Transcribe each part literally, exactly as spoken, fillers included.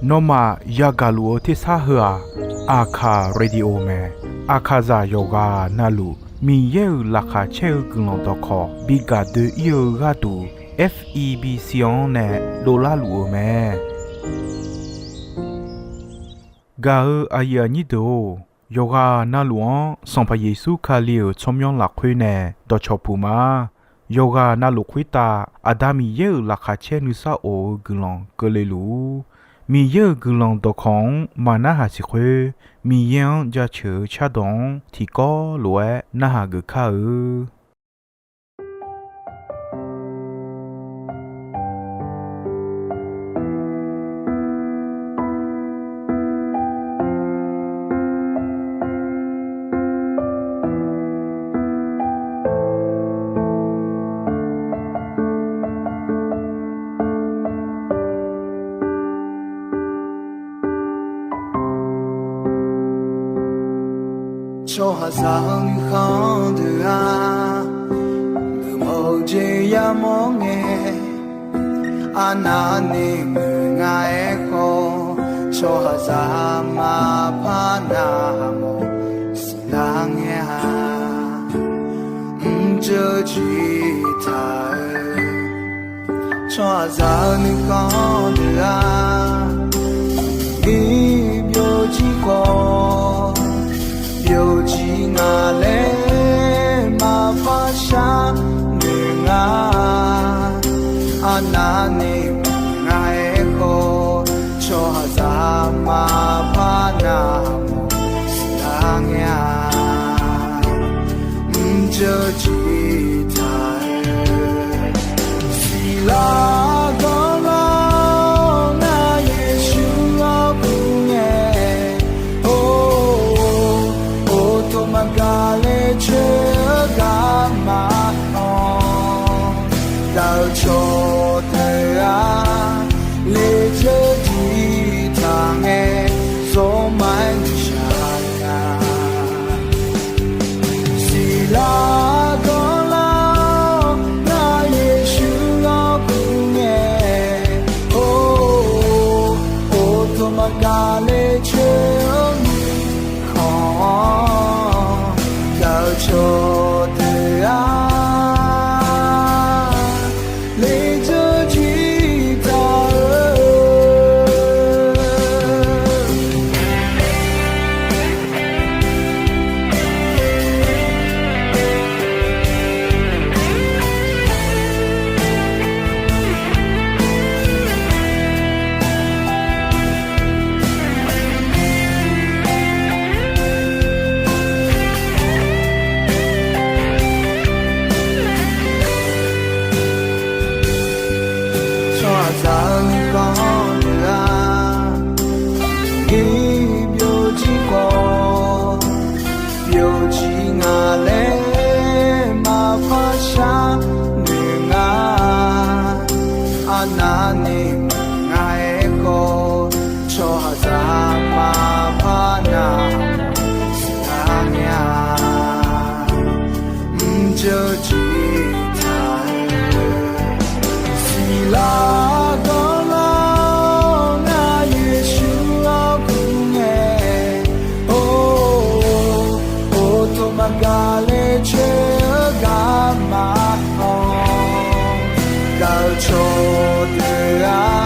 Nawmaf yagaq luf-eu tersar heu-aq, Aqkaq Radio mae. Aqkaqzaq yawqghaq navluf Miqyaer-euq laqkhaq caer-eu guiqlanq dawqkawq bi gaq doe-ir-eu gharduq, F E B C-anr nae dovlar luf-euq mae. Gaq-eu aqyuif aqnyir deuq-or, yawqghaq navluf-anr Sanqpaq Yeqsur Kali-euq tsawrmyanr lafkhoer nae dawqcawq puq ma. Yawqghaq navluf khoertav Aqda Miqyaer-euq laqkhaq caer nuisar of-eu guiqlanq keuvle luf-ur. Miqyaer-euq guiqlanq dawqkawq-anr maqnarhaq siq khoer, Miqyaer-anr jaceuq-eu cardawq-anr tiqkawv lof-aer narhaq geuf kar-eu. Tsawrhaqzaq-eu nuikhanr deuq-aq, geufmawf-eu jeq yamawr ngae, arnavni muiq nga-aer khawf, tsawrhaqzaq maqpar navmawf siqlar ngae-a. Mrjeuv jir taq-eu tsawrhaqzaq-eu nuikhanr deuq-aq, ir byovjir khawf, byovjir nga laer maqpar sharnoeq nga. Arnavni muiq nga-aer khawf, tsawrhaqzaq maqpar navmawf siqlar ngae-a. Mrjeuv jir taq-eu siqlar ganrlar-awr, ngar Yeqsur-anr kur ngae, or, or, tov maqgaq le coer-eu garma-anr, daq-eu cawqdeuq-aq, lejeur jir taq ngae, zawrma-aer nuishaq nya. Siqlar ganrlar-awr, ngar Yeqsur-anr kur ngae, or, or, tov maqgaq le coer-eu mirkhanq-anr, daq-eu cawqdeuq-aq, lejeur jir taq-eu Tsawrhaqzaq-eu nuikhanr deuq-aq, ir byovjir khawf, byovjir nga laer maqpar sharnoeq nga. Arnavni muiq nga-aer khawf, tsawrhaqzaq maqpar navmawf siqlar ngae-a. Mrjeuv jir taq-eu siqlar ganrlar-awr, ngar Yeqsur-anr kur ngae, or, or, tov maqgaq le coer-eu garma-anr, daq-eu cawqdeuq-aq,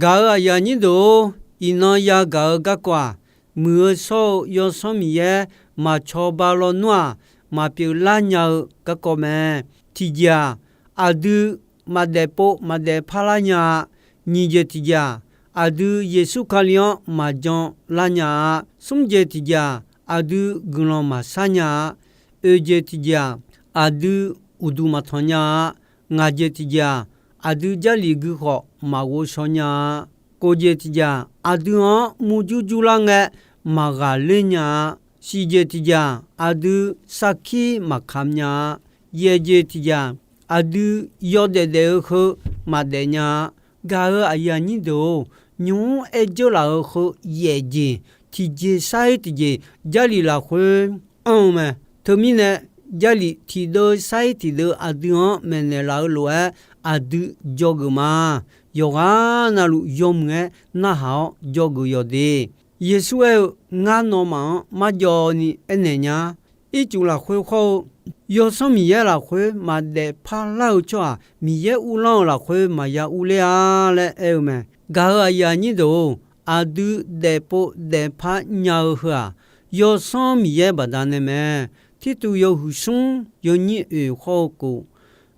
Gaq-euq aqyuif aqnyir deuq-or, iqnan yagaq-eu garkawv-aq, muiq-eu shawr-eu Yawsanr Miqyaer maq cawba lawnmr-aq, maq pyeuflar nya-eu garkawv mae. Tiqjeq-aq, aqdui maqdaef pov maqdaef parlar nya-a. Nyiq jeq tiqjeq-aq, aqdui Yeqsur Kali-anr maqjan lar nya-a. Smr jeq tiqjeq-aq, aqdui guiqlanq maqshar nya-a. Oeq jeq tiqjeq-aq, aqdui uqduq maqtanq nya-a. Ngaq jeq tiqjeq-aq, aqdui Jarlif gui khawf maqghovshaw nya-a. Kof jeq tiqjeq-aq, aqdui-anr murjur jurlar ngae maqghaqler nya-a. Shif jeq tiqjeq-aq, aqdui sarkir maqkamq nya-a. Yaeq jeq tiqjeq-aq, aqdui yawdaef daef-eu heu maqdaef nya-a. Gaq-euq aqyuif aqnyir deuq-or, nymq-mr aer dzeur laf-eu heu yaeq jeq, tiqjeq sar-ir tiqjeq Jarlif lafkhoer anr-eu mae. Teumirnae, Jarlif tiqdeuv sar-ir tiqdeuv aqdui-anr maeqnaeq laf-eu lof-aer aqdui dzawgeuf ma. Yawqghaq navluf yawmuiq-aer narhaq-awr dzawgeuf yawq de. Yeqsur aer-eu, Ngar nawmaf-anr marjawv ni aernaeq nya. Ircuf lafkhoer khawr-eu, Yawsanr Miqyaer lafkhoer maqdaef parlar-eu tsawrhaq Miqyaer uvlanr-eu lafkhoer maqya urler-a laer aer-eu mae. Gaq-euq aqyuif aqnyir deuq-or, aqdui daefpov daefpar nya-eu heu-aq, Yawsanr Miqyaer baqdanae mae. Tirtuv yawhuiq smr yawnyir oeq khawr-eu kof,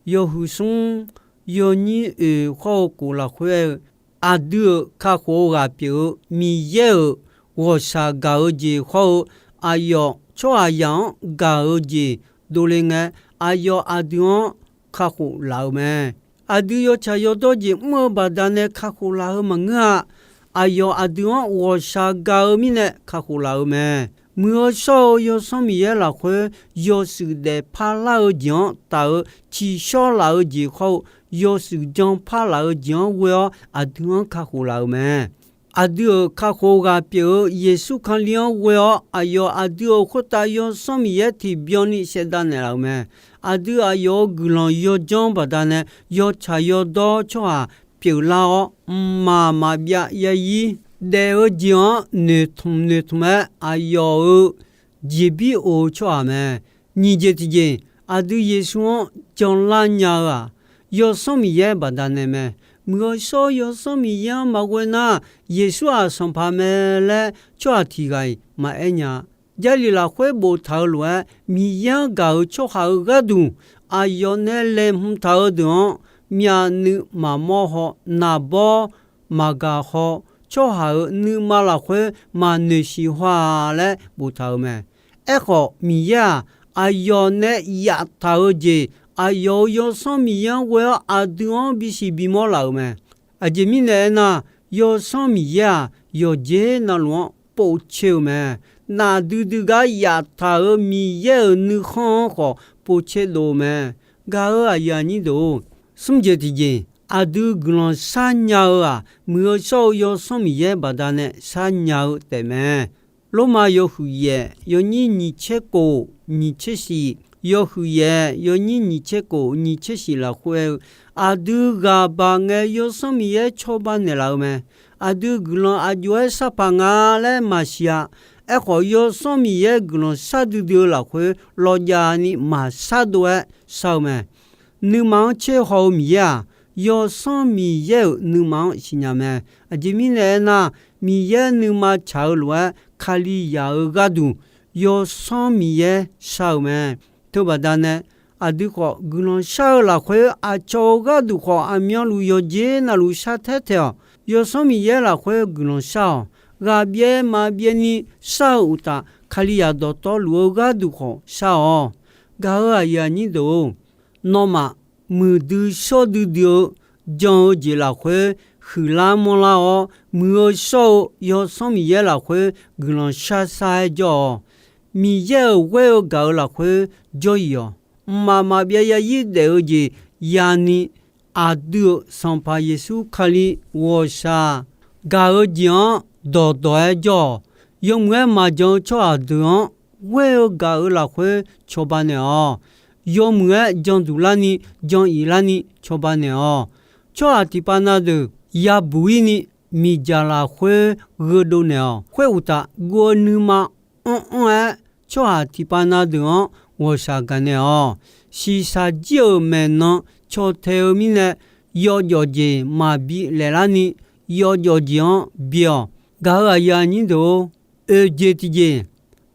yawhuiq smr yawnyir oeq khawr-eu kof lafkhoer aer-eu, aqdui-euq kakhof-eu ghaq pyeuf-eu Miqyaer-euq ghawqshaq gaq-eu jeq khawr-eu, aqyawf tsawrhaqzaq-anr gaq-eu jeq dovle ngae, aqyawf aqdui-anr kakhof laf-eu mae. Aqdui yawtsaq yawdawr jeq mr-eu baqdanae kakhof laf-eu maqngeur-a. Aqyawf aqdui-anr ghawqshaq gaq-eu mirnae kakhof laf-eu mae. Muiq-eu shawr-eu Yawsanr Miqyaer lafkhoer yawshuif daefpar lar-eu jeq-anr taf-eu tsiqshawr laf-eu jeq khawr-eu, yawshuif janpar laf-eu jeq-anr ghoe-awr aqdui-anr kakhof laf-euq mae. Aqdui-euq kakhof ghaq pyeuf-eu Yeqsur Kali-anr ghoe-awr, aqyawf aqdui-euq khoertav Yawsanr Miqyaer tiqbyan ni shaevdav naeqlaf-euq mae. Aqdui aqyawf-euq guiqlanq yawdzanr baqdanae yawtsaq yawdawr tsawrhaq pyeuflar-awr, mqmaq maqbyav yaryir daef-eu jeq-anr noeqtmq noeqtmq-aer aqyawf-euq jeqbir of-eu tsawrhaq mae. Nyiq jeq tiqjeq, aqdui Yeqsur-anr janlar nya-eu-aq, Yawsanr Miqyaer baqdanae mae. Muiq-eu shawr-eu Yawsanr Miqyaer-anr maqghoe nar, Yeqsur-aq Sanqpaq mae laer tsawrhaq tiq ghaq-iq maqaer nya-a. Jarlif lafkhoer boftaq-eu lof-aer, Miqyaer-anr gaq-euq tsawrhaq-euq gharduq, aqyawf nae laeqhmq taq-eu deuq-anr myavnuiv maqmawr haw, naqbawr maqgaq haw, tsawrhaq-euq nuima lafkhoer maqnoeq siq haw-a laer boftaq-euq mae. Aerkhawf, Miqyaer-aq, aqyawf nae yaftaq-eu jeq, aqyawf-euq Yawsanr Miqyaer-anr ghoe-awr aqdui-anr bisiq bimawr laf-euq mae. Aqjeq mirnae aernar, Yawsanr Miqyaer-aq, yawqjeq navluf-anr povtser-eu mae. Nafdui dui gar yaftaq-euq Miqyaer-euq nuikhanr-anr khawf povtser dov-eu mae. Gaq-euq aqyuif aqnyir deuq-or, smr jeq tiqjeq, aqdui guiqlanq shar nya-eu-aq, Muiq-eu shawr-eu Yawsanr Miqyaer baqdanae shar nya-eu taefmae. Lormav yawhuiq yaef yawnyir nyiq tser kof nyiq tser shif, yawhuiq yaef yawnyir nyiq tser kof nyiq tser shif lafkhoer aer-eu, aqdui ghaq baq ngae Yawsanr Miqyaer cawba naeqlaf-eu mae. Aqdui guiqlanq aqjox-aer shar paq nga laer maqsiq-a. Aerkhawf, Yawsanr Miqyaer guiqlanq shar duidui-eu lafkhoer lawqjaf ni maqshar dov-aer shar-eu mae. Nuima-anr tser haw-eu Miqyaer-aq, Yawsanr Miqyaer-euq nuima-anr siqnya mae. Aqjeq mirnae aernar, Miqyaer nuima tsaq-eu lof-aer Kalizaq-eu gharduq Yawsanr Miqyaer shar-euq mae. Teubaqda nae, aqdui khawf guiqlanq shar-eu lafkhoer aqcawq-eu gharduq khawf aqmyanluf yawqjeq navluf shar taer taeq-awq. Yawsanr Miqyaer lafkhoer guiqlanq shar-awq. Ghaqbyaev maqbyaev ni shar-eu uqtaf, Kalizaq dawqtawvluf-eu gharduq khawf shar-awq. Gaq-euq aqyuif aqnyir deuq-or, nawmaf muiqdui shawr duidui-eu jan-eu jeq lafkhoer huiqlar manrlar-awr, Muiq-eu shawr-eu Yawsanr Miqyaer lafkhoer guiqlanq shar shar-aer jawr-awq. Miqyaer-euq ghoer-eu gaq-eu lafkhoer jawr-iq-awq. Mqmaq maqbyav yaryir daef-eu jeq yani, aqdui-euq Sanqpaq Yeqsur Kali ghawqshaq gaq-eu jeq-anr dawqdawq-aer jawr-awq. Yawmuiq-aer maqjan-eu tsawrhaq deuq-anr ghoer-eu gaq-eu lafkhoer cawba naeq-awq. Yawmuiq-aer janduq larni jan-iq larni cawba naeq-awq. Tsawrhaq tiqpav na deuq yabuq-ir ni miqdzaq lafkhoer gheudov naeq-awq. Khoeruqtaf, guv-eu nuima anr anr-aer tsawrhaq tiqpav na deuq-anr ghawqshaq gaqnaeq-awq. Shiqshaq jir-euq maeqnan caw tae-eu mirnae, yawjawf jeq maqbi laeq larni, yawjawf jeq-anr byae-awq. Gaq-euq aqyuif aqnyir deuq-or, oeq jeq tiqjeq,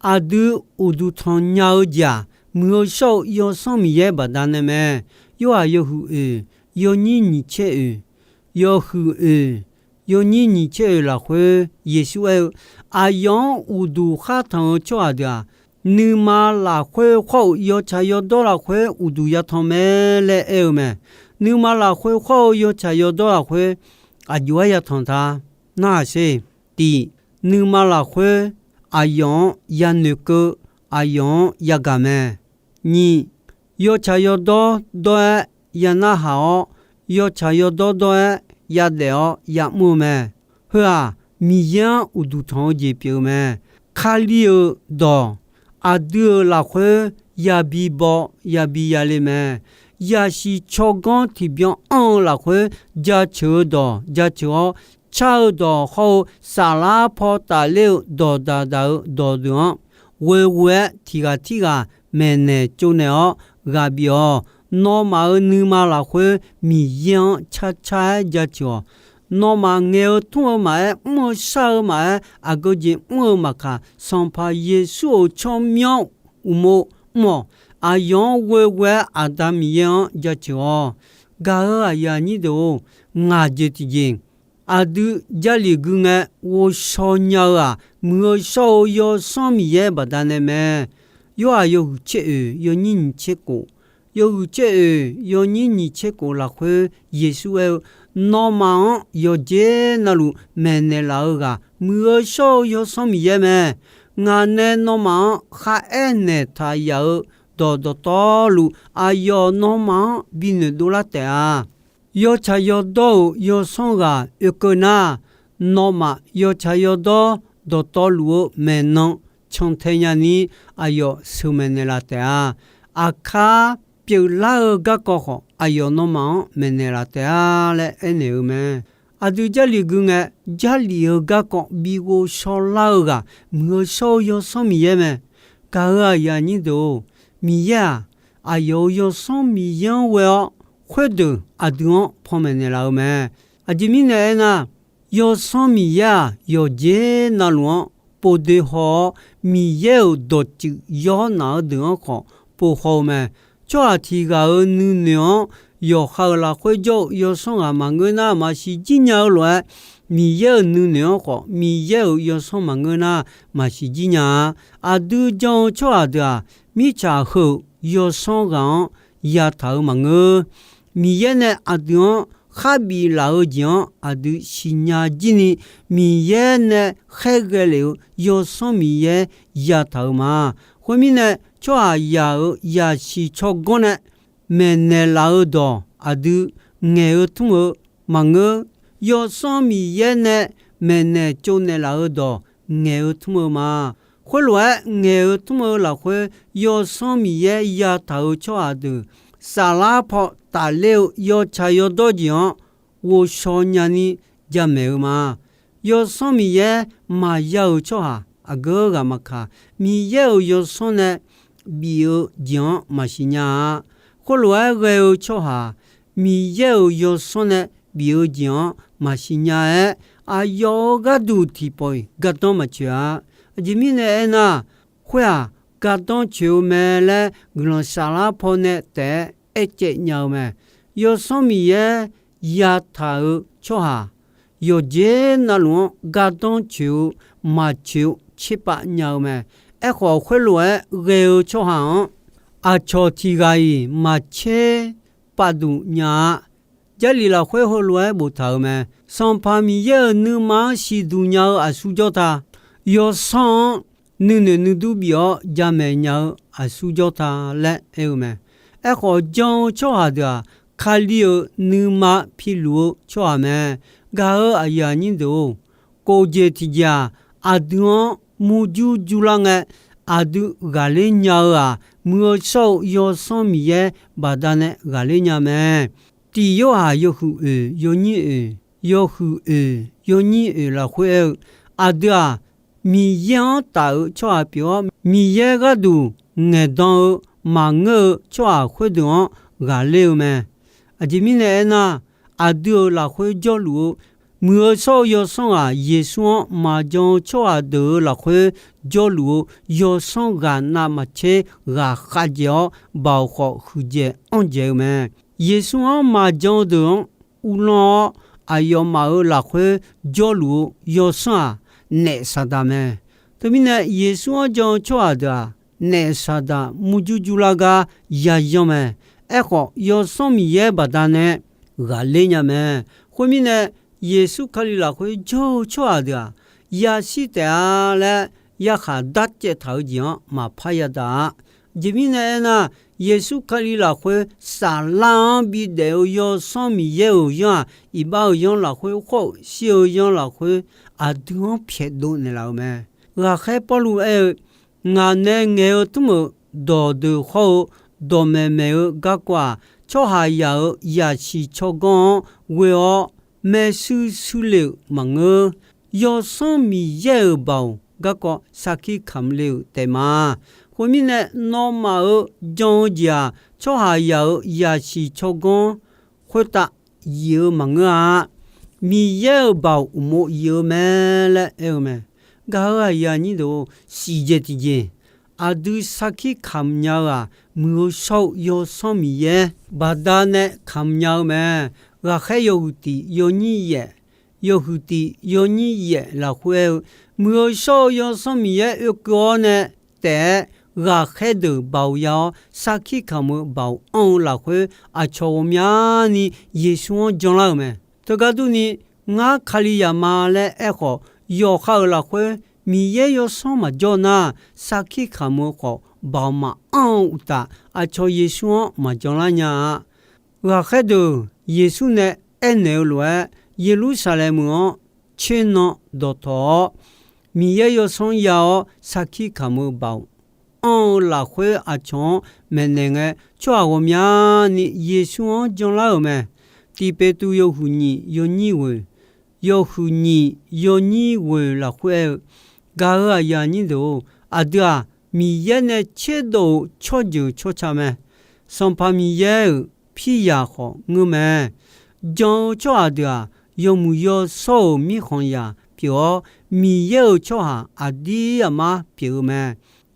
aqdui uqduq tanq nya-eu jeq-aq, Muiq-eu shawr-eu Yawsanr Miqyaer baqdanae mae. Yorhaq yawhuiq oeq, yawnyir nyiq tser oeq, yawhuiq oeq, yawnyir nyiq tser oeq lafkhoer Yeqsur aer-eu, Aqyawf-anr uqduq khar tanq-eu tsawrhaq deuq-aq, nuima lafkhoer khawr-euq yawtsaq yawdawr lafkhoer uqduq yatanq mae laer aer-eu mae. Nuima lafkhoer khawr-eu yawtsaq yawdawr lafkhoer aqjox-aer yatanq ta narhaq sher. Tiq, nuima lafkhoer aqyawf-anr yanoeqkeuv, aqyawf-anr yagaq mae. Nyiq, yawtsaq yawdawr dawr-aer yanarhaq-awr, yawtsaq yawdawr dawr-aer yadaef-awr yamr-eu mae. Heu-aq, Miqyaer-anr uqduq tanq-eu jeq pyeuf-eu mae. Kali-euq dawq aqdui-euq lafkhoer yabi baw yabi yale mae. Yasiq tsawrganr tiqbyan anr-eu lafkhoer jaceuq-eu dawq jaceuq-awr, car-eu dawq hawr-eu saflar paw tafler-eu dawqdaq daq-eu dawqdeuq-anr, ghoeghoe-aer tiq ghaq tirghaq maeqnaeq tsovnaeq-awr ghaq bif-awq. Nawmaf-euq nuima lafkhoer Miqyaer-anr carcar-aer jaceuq-awq. Nawmaf ngaeq-eu tmr-eu maqaer, mr-eu shar-eu maqaer, aqgeu jeq mr-eu maqkaq, Sanqpaq Yeqsur-euq tsawrmyanr uqmov mr-awq. Aqyawf-anr ghoeghoe-aer Aqda Miqyaer-anr jaceuq-awq. Gaq-euq aqyuif aqnyir deuq-or, ngaq jeq tiqjeq, aqdui Jarlif gui ngae ghovshaw nya-eu-aq, Muiq-eu shawr-eu Yawsanr Miqyaer baqdanae mae. Yorhaq yawhuiq tser oeq, yawnyir nyiq tser khof, yawhuiq tser oeq, yawnyir nyiq tser khof lafkhoer Yeqsur aer-eu, Nawmaf-anr yawqjeq navluf maeqnaeq laf-eu ghaq, Muiq-eu shawr-eu Yawsanr Miqyaer mae. Ngaq nae nawmaf-anr kharaer naeqtaq yaf-eu dawq dawqtawvluf, aqyawf nawmaf-anr binoeq dovlar taef-a. Yawtsaq yawdawr-euq yawsanr ghaq oekeuv nar, nawmaf yawtsaq yawdawr dawqtawvluf-eu maeqnan cantae nyani, aqyawf sheuqmaeq naeqlaf taef-a. Aqkar pyeuflar-eu garkawv khawf, aqyawf nawmaf-anr maeqnaeq laf taef-a laer aernaeq-eu mae. Aqdui Jarlif gui ngae, Jarlif-eu garkawv bi ghovshaw lar-eu ghaq, Muiq-eu shawr-eu Yawsanr Miqyaer mae. Gaq-euq aqyuif aqnyir deuq-or, Miqyaer-aq, aqyawf-euq Yawsanr Miqyaer-anr ghoe-awr, khoerdeuq aqdui-anr panmaeq naeqlaf-eu mae. Aqjeq mirnae aernar, Yawsanr Miqyaer-aq, yawqjeq navluf-anr povdoe haw-awr, Miqyaer-euq dawqtsuif yawnaf-eu deuq-anr khawf povhaw-eu mae. Tsawrhaq tiq ghaq-euq nuinoeq-anr yawqha-euq lafkhoer jawr-eu yawsanr ghaq maqngeur nar, maqsiq jir nya-eu lof-aer, Miqyaer-euq nuinoeq-anr khawf, Miqyaer-euq yawsanr maqngeur nar, maqsiq jir nya-a. Aqdui jan-eu tsawrhaq deuq-aq, mirtsaq heu-euq yawsanr ghaq-anr yataq-euq maqngeur. Miqyaer nae aqdui-anr kharbif laf-eu jeq-anr aqdui siqnya jirni, Miqyaer nae khaerghae lef-eu Yawsanr Miqyaer yataq-euq ma. Khoermirnae, tsawrhaqzaq-euq yasiq tsawrganr nae maeqnaeq laf-eu dawq aqdui ngaeq-eu tmr-eu maqngeur. Yawsanr Miqyaer nae maeqnaeq tsovnaeq laf-eu dawq ngaeq-eu tmr-eu ma. Khoerlof-aer ngaeq-eu tmr-eu lafkhoer, Yawsanr Miqyaer yataq-euq tsawrhaq deuq saflar paw tafler-eu yawtsaq yawdawr jeq-anr ghovshaw nyani jamaeq-eu ma. Yawsanr Miqyaer maqya-euq tsawrhaq aqgeu ghaq maqkaq, Miqyaer-euq yawsanr nae bif-eu jeq-anr maqsiq nya-a. Khoerlof-aer ghae-eu tsawrhaq Miqyaer-euq yawsanr nae bif-eu jeq-anr maqsiq nya-aer, aqyawf-euq gharduq tiqpawf-iq gardanr maqtsoeq-a. Aqjeq mirnae aernar, khoer-aq, gardanr tsoeq-eu mae laer guiqlanq saflar pawnae taef-aer aercaev nya-eu mae. Yawsanr Miqyaer yataq-euq tsawrhaq yawqjeq navluf-anr gardanr tsoeq-eu maqtsoeq-eu tserpav nya-eu mae. Aerkhawf, khoerlof-aer ghae-eu tsawrhaq-anr aqcawq tiq ghaq-iq maqtser pavduq nya-a. Jarlif lafkhoer heulof-aer boftaq-euq mae. Sanqpaq Miqyaer-euq nuima-anr siqduq nya-eu aqsur jawr ta. Yawsanr-anr nuinoeq nuidur bif-awr jamaeq nya-eu aqsur jawr ta laer aer-eu mae. Aerkhawf, jan-eu tsawrhaq deuq-aq, Kali-euq nuima piluf-eu tsawrhaq mae. Gaq-euq aqyuif aqnyir deuq-or, kof jeq tiqjeq-aq, aqdui-anr murjur jurlar ngae, aqdui ghaqler nya-eu-aq, Muiq-eu shawr-eu Yawsanr Miqyaer baqdanae ghaqler nya mae. Tiq Yorhaq yawhuiq oeq yawnyir oeq, yawhuiq oeq yawnyir oeq lafkhoer aer-eu, aqdui-aq, Miqyaer-anr taf-euq tsawrhaq pyeuf-awr, Miqyaer gharduq ngaeqdan-eu maqngeur-eu tsawrhaq khoerdeuq-anr ghaqler-eu mae. Aqjeq mirnae aernar, aqdui-euq lafkhoer jawrluf-eu Muiq-eu shawr-eu yawsanr ghaq Yeqsur-anr maqjan-eu tsawrhaq deuq-euq lafkhoer jawrluf-eu yawsanr ghaq navmaqtser ghaqkhav dzaeq-awr, baoq khawf huiqdzaeq anr dzaeq-eu mae. Yeqsur-anr maqjan-eu deuq-anr uvlanr-awr, aqyawfmaf-euq lafkhoer jawrluf-eu yawsanr-aq, naef Saqdaq mae. Teumirnae, Yeqsur-anr jan-eu tsawrhaq deuq-aq, naef Saqdaq murjur jurlar gar yayanr mae. Aerkhawf, Yawsanr Miqyaer baqdanae ghaqler nya mae. Khoermirnae, Yeqsur Kali lafkhoer jawr-eu tsawrhaq deuq-aq, yashir taef-a laer yarkhaq darcaev taq-eu jeq-anr maqpar yadaq-a. Aqjeq mirnae aernar, Yeqsur Kali lafkhoer saflar-anr bidaef-eu Yawsanr Miqyaer-euq yanr-aq, iqbax-euq yanr lafkhoer khawr-eu shir-eu yanr lafkhoer aqdui-anr pyaeqdov naeqlaf-euq mae. Ghaqkhaer Pawrluv aer-eu, Ngaq nae ngaeq-eu tmr-euq dawqdeuq hawr-eu dawqmaeq maeq-eu garkawv-aq, tsawrhaqzaq-euq zaqsiq tsawrganr-anr ghoe-awr maershuir shuir le-euq maqngeur. Yawsanr Miqyaer-euq baoq garkawv sarkir kamq le-euq taef ma. Khoermirnae, nawmaf-euq jan-eu jeq-aq, tsawrhaqzaq-euq zaqsiq tsawrganr khoertav yif-eu maqngeur-a. Miqyaer-euq baoq uqmov yif-eu mae laer aer-eu mae. Gaq-euq aqyuif aqnyir deuq-or, siqjeq tiqjeq, aqdui sarkir kamq nya-eu-aq, muiq-eu shawr-eu Yawsanr Miqyaer baqdanae kamq nya-eu mae. Ghaqkhaer yawhuiq tiq yawnyir yaef, yawhuiq tiq yawnyir yaef lafkhoer aer-eu, muiq-eu shawr-eu Yawsanr Miqyaer oekeuv-awr nae taef-aer ghaqkhaer deuq baoq ya-awr, sarkir kamq-eu baoq anr-eu lafkhoer aqcawq ghawqmyani Yeqsur-anr janlar-euq mae. Teugar durni, Ngar Kalizaq ma laer aerkhawf, yawqha-euq lafkhoer Miqyaer Yawsanr maqjawr nar, sarkir kamq-eu khawf baoq maqanr-eu uqtaf, aqcawq Yeqsur-anr maqjanlar nya-a. Ghaqkhaer deuq Yeqsur nae aernaeq-eu lof-aer, Yeqlursaqlaeq meuq-anr tser nan dawqtawq-awr, Miqyaer Yawsanr ya-awr sarkir kamq-eu baoq anr-eu lafkhoer aqcawq-anr maeqnaeq ngae, tsawrhaq ghawqmyani Yeqsur-anr janlar-euq mae. Tiq Peqtuvluv yawhuiq nyiq yawnyir ghoeq, yawhuiq nyiq yawnyir ghoeq lafkhoer aer-eu, Gaq-euq aqyuif aqnyir deuq-or, aqdui-aq, Miqyaer nae tserdov-euq tsawrjeuq tsawrca mae. Sanqpaq Miqyaer-euq piryaq khawf ngeur mae. Jan-eu tsawrhaq deuq-aq, yawmuiq yawshawr-euq mirkhanqzaq pyeuf-awr, Miqyaer-euq tsawrhaq aqdir aqmar pyeuf-eu mae.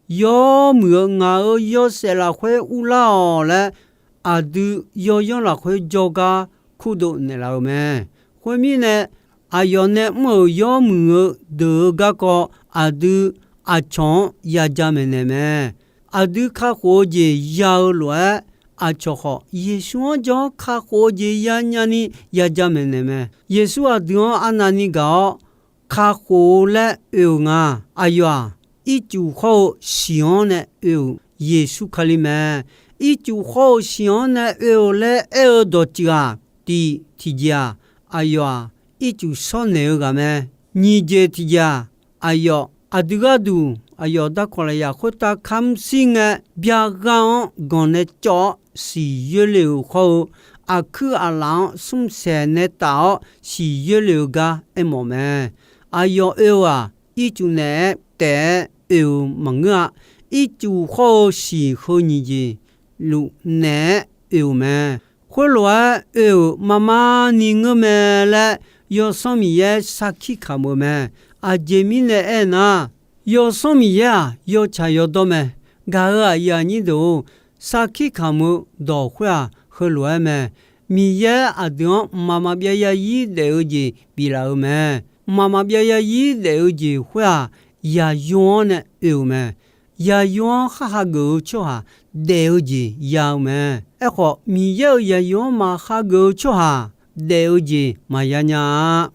Yawmuiq-eu ngaq-euq yawshaef lafkhoer urlar-awq laer, aqdui yawyanr lafkhoer jawrgar kurdov naeqlaf-eu mae. Khoermirnae, aqyawf nae mr-euq yawmuiq-eu deuq-eu garkawv aqdui aqcawq-anr yaja maeqnaeq mae. Aqdui kakhof-eu jeq ya-eu lof-aer, aqcawq khawf Yeqsur-anr jan-awr kakhof-eu jeq yanya ni yaja maeqnaeq mae. Yeqsur aqdui-anr arnavni gaq-awr kakhof-eu laer oe-euq nga. Aqyawf-aq, ircuf khawr-eu shiq-anr nae oe-euq Yeqsur Kali mae. Ircuf khawr-eu shiq-anr nae oe-euq laer aer-eu dawqtsuif-aq, tiq tiqjeq-aq, aqyawf-aq, ircuf shawr naeq-eu ghaq mae. Nyiq jeq tiqjeq-aq, aqyawf aqdui gharduq aqyawf darkawq lafyaq khoertav kamr shir ngae, byar ghar-anr ganq nae cawv-awr siqyoer le-euq khawr-eu, aqkuir aqlaf-anr smrsaeq nae taf-awr siqyoer le-eu gar aermawf mae. Aqyawf oe-eu-aq, ircuf naeq-aer taef-aer oe-euq maqngeur-a. Ircuf khawr-eu siq heu nyiq jeq luf naeq-aer oe-euq mae. Khoerlof-aer oe-euq marmar ni ngeur mae laer Yawsanr Miqyaer sarkir kamq-eu mae. Aqjeq mirnae aernar, Yawsanr Miqyaer-aq, yawtsaq yawdawr mae. Gaq-euq aqyuif aqnyir deuq-or, sarkir kamq-eu dawq khoer-aq, heulof-aer mae. Miqyaer aqdui-anr mqmaq maqbyav yarzir daef-eu jeq biflaf-euq mae. Mqmaq maqbyav yarzir daef-eu jeq khoer-aq, yaqyo-anr nae oe-euq mae. Yaqyo-anr khar hageuf-eu tsawrhaq daef-eu jeq ya-eu mae. Aerkhawf, Miqyaer-euq yaqyo-anr maq hageuf-eu tsawrhaq daef-eu jeq maqya nya-a.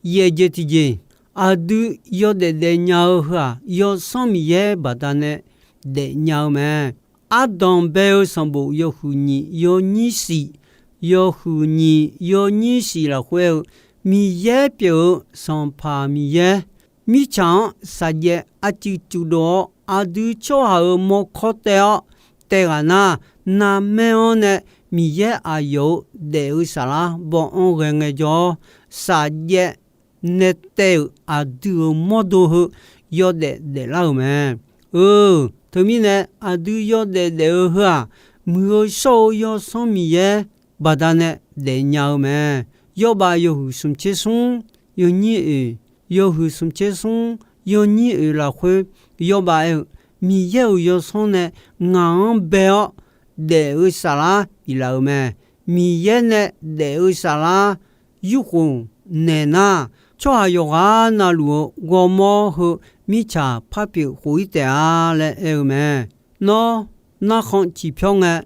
Yaef jeq tiqjeq, aqdui yawdaef daefnya-eu heu-aq, Yawsanr Miqyaer baqdanae daefnya-eu mae. Ardanq bae-eu sanqbof yawhuiq nyiq yawnyir shif, yawhuiq nyiq yawnyir shif lafkhoer-eu, Miqyaer pyeuf-eu Sanqpaq Miqyaer, mirtsaq-anr shaqjaev arcuiv cufdov-awr, aqdui tsawrhaq-euq mawrkawr taev-awr taev ghaq nar, narmaer-anr nae Miqyaer aqyawf-euq daef-eu saflar baw-anr ghae ngaejawr, shaqjaev nae taev-euq aqdui-euq mawrdo heu yawdaef daeflar-euq mae. Eu, teumirnae aqdui yawdaef daef-eu heu-aq, muiq-eu shawr-eu Yawsanr Miqyaer baqdanae daefnya-eu mae. Yawrbav yawhuiq smq tser smr, yawnyir oeq, yawhuiq smq tser smr, yawnyir oeq lafkhoer, yawbaf aer-eu, Miqyaer-euq yawsanr nae ngaq-anr bae-awr daef-eu saflar biflaf-euq mae. Miqyaer nae daef-eu saflar yurkhof naeq nar, tsawrhaq yawqghaq navluf-eu ghawrmawr heu mirtsaq par pyeuf khof-ir taef-a laer aer-eu mae. Nawr narkhan ciqpyawr ngae,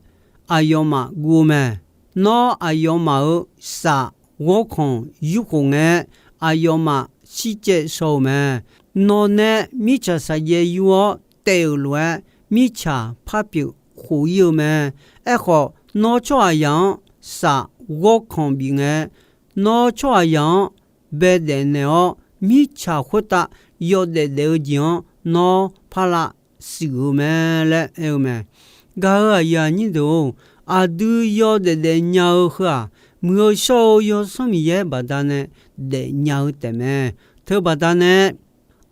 aqyawfmaf guv-eu mae. Nawr aqyawfmaf-euq saf ghawrkanq yurkhof ngae-aer, aqyawfmaf shircaev shaw-euq mae. Nawq nae mirtsaq saqjaev yur-awr taef-euq lof-aer, mirtsaq par pyeuf khof-ir-eu mae. Aerkhawf, nawr tsawrhaqzaq-anr saf ghawrkanq bif ngae, nawr tsawrhaqzaq-anr baedaef naeq-awr, mirtsaq khoertav yawdaef daef-eu jeq-anr nawr par lavsiq-euq mae laer aer-eu mae. Gaq-euq aqyuif aqnyir deuq-or, aqdui yawdaef daef nya-eu heu-aq, Muiq-eu shawr-eu Yawsanr Miqyaer baqdanae daefnya-eu taefmae. Teubaqdanae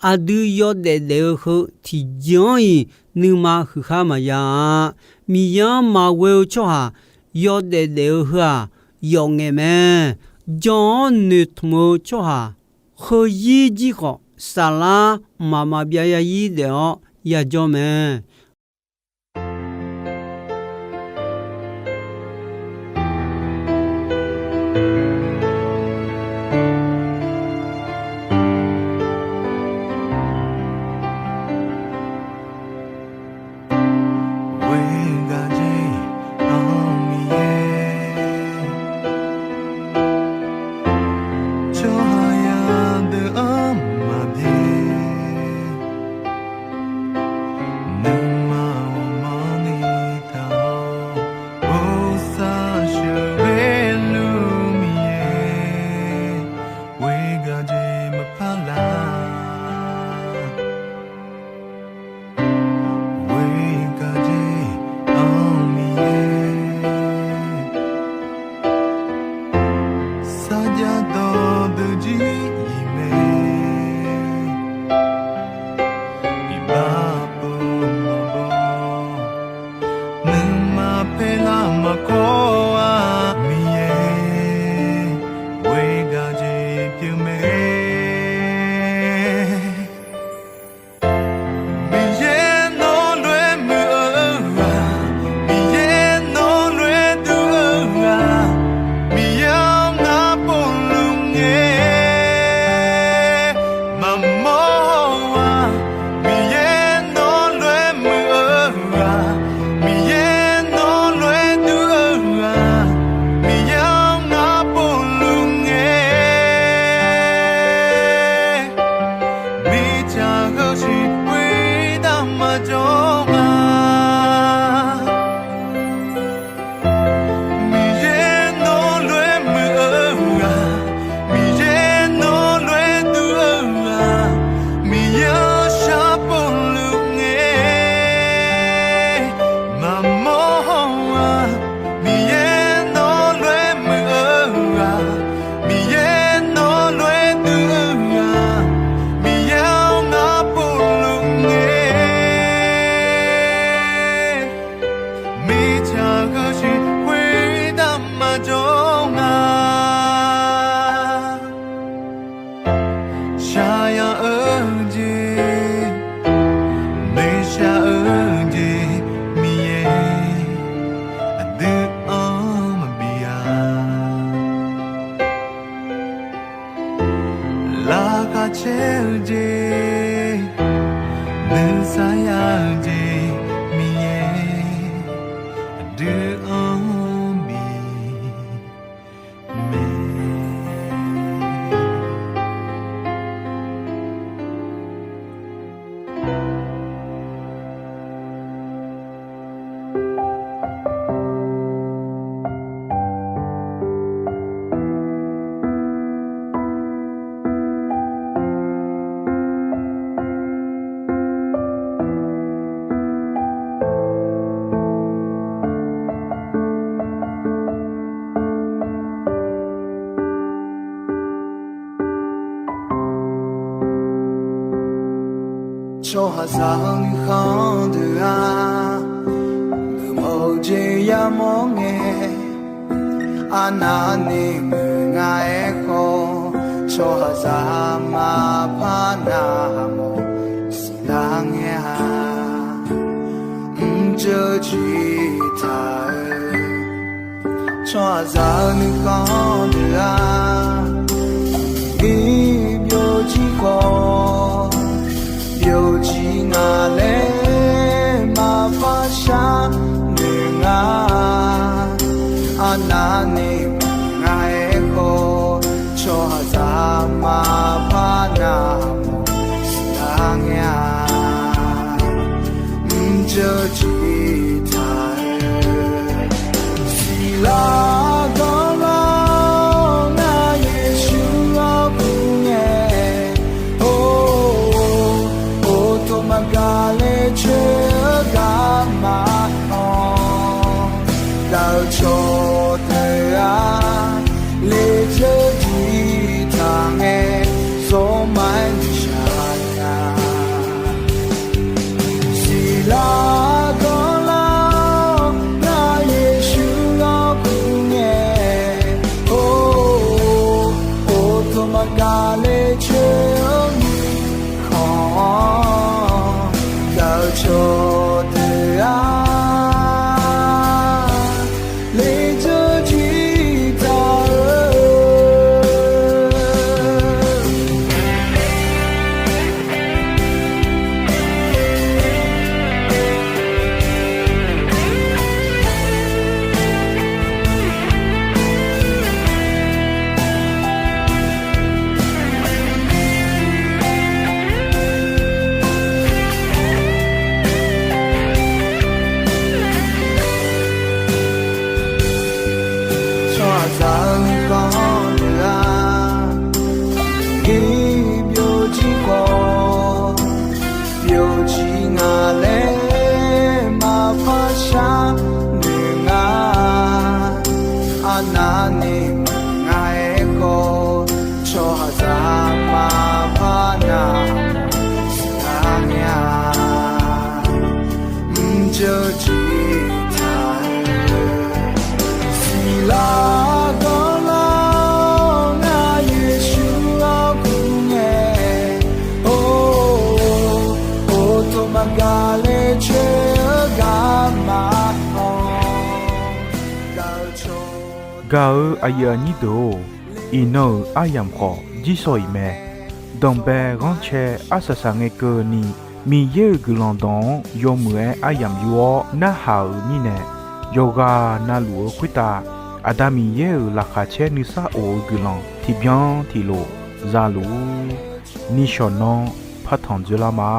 aqdui yawdaef daef-eu heu tiqjeq-anr-iq nuima huiqkhar maqya-a. Miqyaer-anr maqghoe-eu tsawrhaq yawdaef daef-eu heu-aq, yawf ngaeq mae. Jan-awr noeqtmq-eu tsawrhaq heuzir jir khawf, saflar mqmaq maqbyav ya ir daef-awr yajawr mae. Ghoer gaq jeq-anr Miqyaer, tsawrhaqzaq deuq-anr maqbyaer, nuima ghawqmanrni taq-awr, bosav sheuqghae luf Miqyaer, ghoer gaq jeq maqpar lar. Ghoer gaq jeq-anr Miqyaer, sarjax dawqdeuq jir-iq mae, iqbax pov maqbaw, nuima paerlar maqkawr-a Miqyaer, ghoer gaq jeq pyeuf mae. Miqyaer nawr lof-aer muiq-eu ghaq, Miqyaer nawr lof-aer duq-eu ghaq, Miqyaer-anr ngar povluf ngae maqmawr-a. Miqyaer nawr lof-aer muiq-eu ghaq, Miqyaer nawr lof-aer duq-eu ghaq, Miqyaer-anr ngar povluf ngae, mirtsaq heu shiq khoertav maqjawr nga. Miqyaer nawr lof-aer muiq-eu ghaq, Miqyaer nawr lof-aer duq-eu ghaq, Miqyaer-anr shar povluf ngae maqmawr-a. Miqyaer nawr lof-aer muiq-eu ghaq, Miqyaer nawr lof-aer duq-eu ghaq, Miqyaer-anr ngar povluf ngae, mirtsaq heu shiq khoertav maqjawr nga. Shaqyaq-eu jeq, noeqshaq-eu jeq, Miqyaer aqdui-anr maqbi-a. Laqkhaq caer-eu jeq, nuisar ya-eu jeq, Miqyaer aqdui-anr bi mae. Tsawrhaqzaq-eu nuikhanr deuq-aq, geufmawf-eu jeq yamawr ngae, arnavni muiq nga-aer khawf, Tsawrhaqzaq maqpar navmawf siqlar ngae-a. Mrjeuv jir taq-eu tsawrhaqzaq-eu nuikhanr deuq-aq, iq byovjir khawf byovjir nga laer maqpar sharnoeq nga. Arnavni maqnga-aer khawf, tsawrhaqzaq maqpar navmawf siqlar ngae-a. Mrjeuv jir taq-eu siqlar ganr lar-awr, ngar Yeqsur-anr kur ngae, or, or, tov maqgaq le coer-eu garma-anr, gaq-eu cawqdeuq-aq, lejeur jir taq ngae, zawrma-aer nuishaq nya. Siqlar ganr lar-awr, ngar Yeqsur-anr kur ngae, or, or, tov maqgaq le coer-eu mirkhanq-anr, gaq-eu cawqdeuq-aq, lejeur jir taq-eu Tsawrhaqzaq-eu nuikhanr deuq-aq, iq byovjir khawf byovjir nga laer maqpar sharnoeq nga. Arnavni maqnga-aer khawf, tsawrhaqzaq maqpar navmawf siqlar ngae-a. Mrjeuv jir taq-eu siqlar ganr lar-awr, ngar Yeqsur-anr kur ngae, or, or, tov maqgaq le coer-eu garma-anr, gaq-eu cawq. Gaq-eu aqyuif aqnyir deuq-or, iqnan-euq aryamq khawf jirsawq iq mae. Danqbae ghanrcae arsaq saq ngae keuvni, Miqyaer-euq guiqlanq dawq-anr yawmuiq-aer aryamq yur-awr narhaq-euq mirnae, yawqghaq navluf-eu khoertav Aqda Miqyaer-euq laqkhaq caer nuisar of-eu guiqlanq tiqbyan tiqlof zaluf-ur. Nishawq nanr partanq dzoerlar ma.